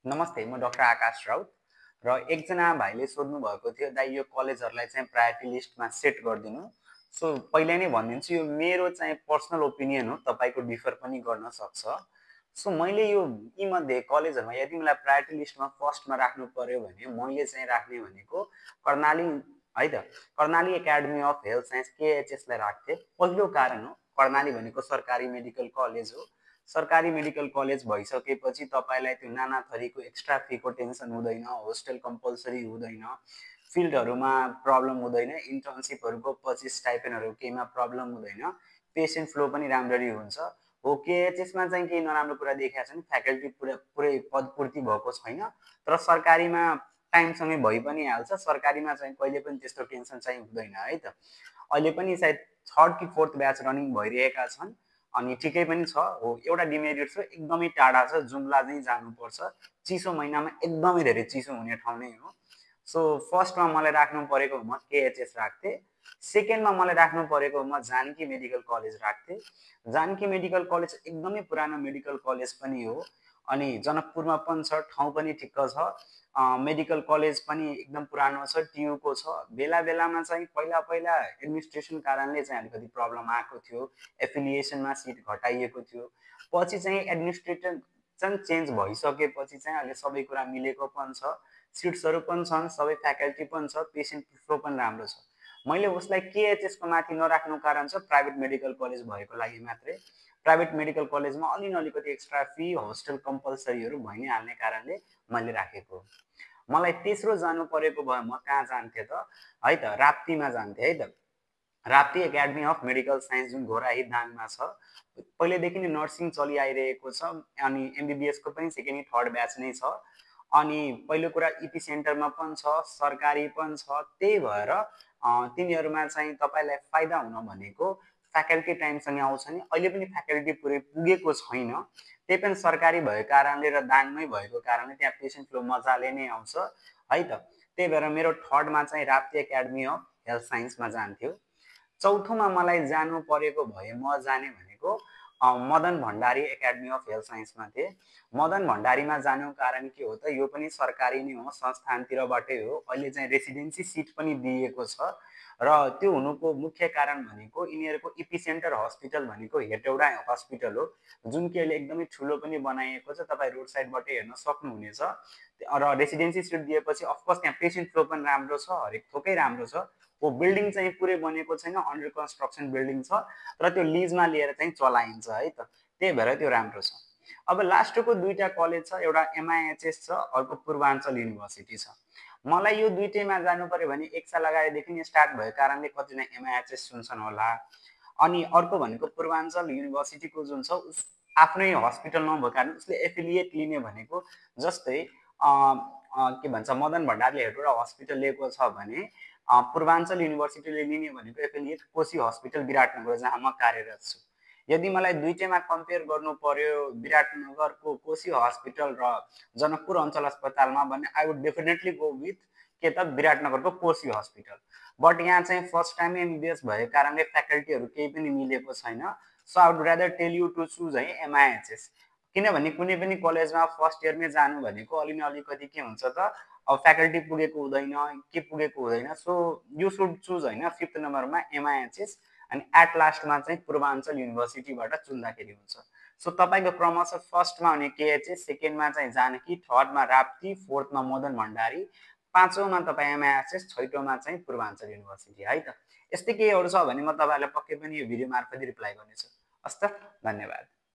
नमस्ते, म डाक्टर आकाश राउत र एकजना भाइले सोध्नु भएको थियो दाइ यो कलेजहरूलाई चाहिँ प्रायोरिटी लिस्टमा सेट गरिदिनु। सो पहिल्यै नै भनिदिन्छु यो मेरो चाहिँ पर्सनल ओपिनियन हो, तपाईँको डिफर पनि गर्न सक्छ। सो मैले यो यीमध्ये कलेजहरूमा यदि मलाई प्रायोरिटी लिस्टमा फर्स्टमा राख्नु पर्यो भने मैले चाहिँ राख्ने भनेको कर्णाली है त Karnali academy of health science केएचएसलाई राख्थेँ। पहिलो कारण हो कर्णाली भनेको सरकारी मेडिकल कलेज हो। सरकारी मेडिकल कलेज भइसकेपछि तपाईँलाई त्यो नाना थरीको एक्स्ट्रा फीको टेन्सन हुँदैन, होस्टेल कम्पलसरी हुँदैन, फिल्डहरूमा प्रब्लम हुँदैन, इन्टर्नसिपहरूको पछि स्टाइपेन्डहरू केहीमा प्रब्लम हुँदैन, पेसेन्ट फ्लो पनि राम्ररी हुन्छ। हो केएचएसमा चाहिँ केही नराम्रो कुरा देखाएको छ भने फ्याकल्टी पुरै पदपूर्ति भएको छैन, तर सरकारीमा टाइमसँगै भइ पनि हाल्छ। सरकारीमा चाहिँ कहिले पनि त्यस्तो टेन्सन चाहिँ हुँदैन है त। अहिले पनि सायद थर्ड कि फोर्थ ब्याच रनिङ भइरहेका छन् अनि ठिकै पनि छ। हो एउटा डिमेरिट छ, एकदमै टाढा छ, जुम्ला चाहिँ जानुपर्छ, चिसो महिनामा एकदमै धेरै चिसो हुने ठाउँ नै हो। सो फर्स्टमा मलाई राख्नु परेको म केएचएस राख्थेँ। सेकेन्डमा मलाई राख्नु परेको म जानकी मेडिकल कलेज राख्थेँ। जानकी मेडिकल कलेज एकदमै पुरानो मेडिकल कलेज पनि हो अनि जनकपुरमा पनि छ, ठाउँ पनि ठिक्क छ। मेडिकल कलेज पनि एकदम पुरानो छ, टियुको छ। बेला बेलामा चाहिँ पहिला पहिला एडमिनिस्ट्रेसन कारणले चाहिँ अलिकति प्रब्लम आएको थियो, एफिलिएसनमा सिट घटाइएको थियो। पछि चाहिँ एडमिनिस्ट्रेसन चाहिँ चेन्ज भइसकेपछि चाहिँ अहिले सबै कुरा मिलेको पनि छ, सिट्सहरू पनि छन्, सबै फ्याकल्टी पनि छ, पेसेन्ट फ्लो पनि राम्रो छ। मैले उसलाई केएचएसको माथि नराख्नु कारण छ प्राइभेट मेडिकल कलेज भएको लागि मात्रै। प्राइभेट मेडिकल कलेजमा अलिकति एक्स्ट्रा फी, होस्टेल कम्पलसरीहरू भइ नै हाल्ने कारणले मैले राखेको। मलाई तेस्रो जानु परेको भए म कहाँ जान्थेँ त है त, राप्तीमा जान्थेँ है त। Rapti academy of medical science जुन घोराही दाङमा छ, पहिलेदेखि नै नर्सिङ चलि आइरहेको छ अनि एमबिबिएसको पनि सेकेन्ड कि थर्ड ब्याच नै छ। अनि पहिलो कुरा इपी सेन्टरमा पनि छ, सरकारी पनि छ। त्यही भएर तिनीहरूमा चाहिँ तपाईँलाई फाइदा हुन भनेको फ्याकल्टी टाइमसँग आउँछ नि, अहिले पनि फ्याकल्टी पुरै पुगेको छैन। त्यही पनि सरकारी भएको कारणले र दाङमै भएको कारणले त्यहाँ पेसेन्ट फ्लो मजाले नै आउँछ है त। त्यही भएर मेरो थर्डमा चाहिँ राप्ती एकाडेमी अफ हेल्थ साइन्समा जान्थ्यो। चौथोमा मलाई जानु परेको भए म जाने भनेको Madan Bhandari academy of health साइन्समा थिएँ। मदन भण्डारीमा जानु कारण के हो त, यो पनि सरकारी नै हो, संस्थानतिरबाटै हो। अहिले चाहिँ रेसिडेन्सी सिट पनि दिएको छ र त्यो हुनुको मुख्य कारण भनेको यिनीहरूको इपिसेन्टर हस्पिटल भनेको हेटौडा हस्पिटल हो, जुन कि अहिले एकदमै ठुलो पनि बनाइएको छ, तपाईँ रोड साइडबाटै हेर्न सक्नुहुनेछ। र रेसिडेन्सी सिट दिएपछि अफकोर्स त्यहाँ पेसेन्ट फ्लो पनि राम्रो छ, हरेक थोकै राम्रो छ। वो बिल्डिङ चाहिँ पुरै बनेको छैन, अन्डर कन्स्ट्रक्सन बिल्डिङ छ, तर त्यो लिजमा लिएर चाहिँ चलाइन्छ है त। त्यही भएर त्यो राम्रो छ। अब लास्टको दुईटा कलेज छ, एउटा एमआइएचएस छ, अर्को पूर्वाञ्चल युनिभर्सिटी छ। मलाई यो दुईटैमा जानु पर्यो भने एक साल अगाडिदेखि नै स्टार्ट भएको कारणले कतिजना एमआइएचएस सुन्छन् होला। अनि अर्को भनेको पूर्वाञ्चल युनिभर्सिटीको जुन छ उस आफ्नै हस्पिटल नभएको कारण उसले एफिलिएट लिने भनेको जस्तै के भन्छ मदन भण्डारीले हेटौडा हस्पिटल लिएको छ भने पूर्वाञ्चल युनिभर्सिटीले लिने भनेको एफिलिएट कोशी हस्पिटल विराटनगर जहाँ म कार्यरत छु। यदि मलाई दुईटैमा कम्पेयर गर्नु पर्यो विराटनगरको कोशी हस्पिटल र जनकपुर अञ्चल अस्पतालमा भने I would definitely go with के त विराटनगरको कोशी हस्पिटल। बट यहाँ चाहिँ फर्स्ट टाइम एमबिबिएस भएको कारणले फ्याकल्टीहरू केही पनि मिलेको छैन। So I would rather tell you to choose है एमआइएचएस। किनभने कुनै पनि कलेजमा फर्स्ट इयरमै जानु भनेको अलिकति के हुन्छ त, अब फ्याकल्टी पुगेको हुँदैन, के पुगेको हुँदैन। सो यु सुड चुज होइन फिफ्थ नम्बरमा एमआइएचएस अनि एट लास्टमा चाहिँ पूर्वाञ्चल युनिभर्सिटीबाट चुन्दाखेरि हुन्छ। सो तपाईँको क्रमशः फर्स्टमा हुने केएचएस, सेकेन्डमा चाहिँ जानकी, थर्डमा राप्ती, फोर्थमा मदन भण्डारी, पाँचौँमा तपाईँ एमआइएचएस, छैटौँमा चाहिँ पूर्वाञ्चल युनिभर्सिटी है त। यस्तै केहीहरू छ भने म तपाईँहरूलाई पक्कै पनि यो भिडियो मार्फत रिप्लाई गर्नेछु। हस् त, धन्यवाद।